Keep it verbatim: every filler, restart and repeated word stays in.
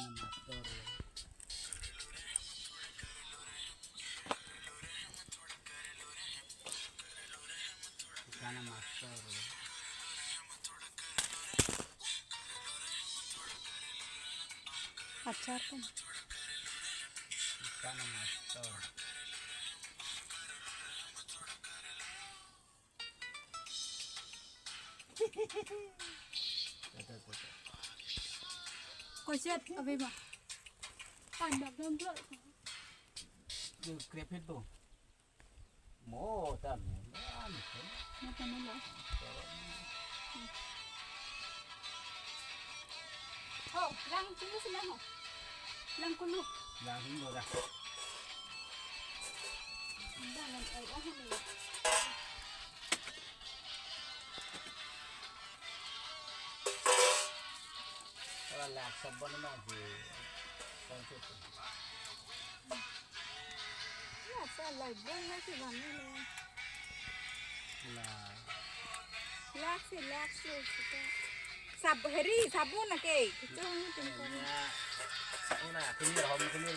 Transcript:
Master. Kana master. Achar kan? Kana master. Kocet, abi ma. Pandak dong dulu. Itu krep itu. Mo, tam. Mo, tam lo. Oh, lang sini sini ho. Lang kulu. Lang sini ho dah. Lang lang ay ah ni. Kalau lang sabon memang si konsep. Lak sa lai bong na si bang ni. Lah. Lak si lak si kita. Sab heri sabun na ke. Kita ni tingkang. Ya. Una, kini rom kini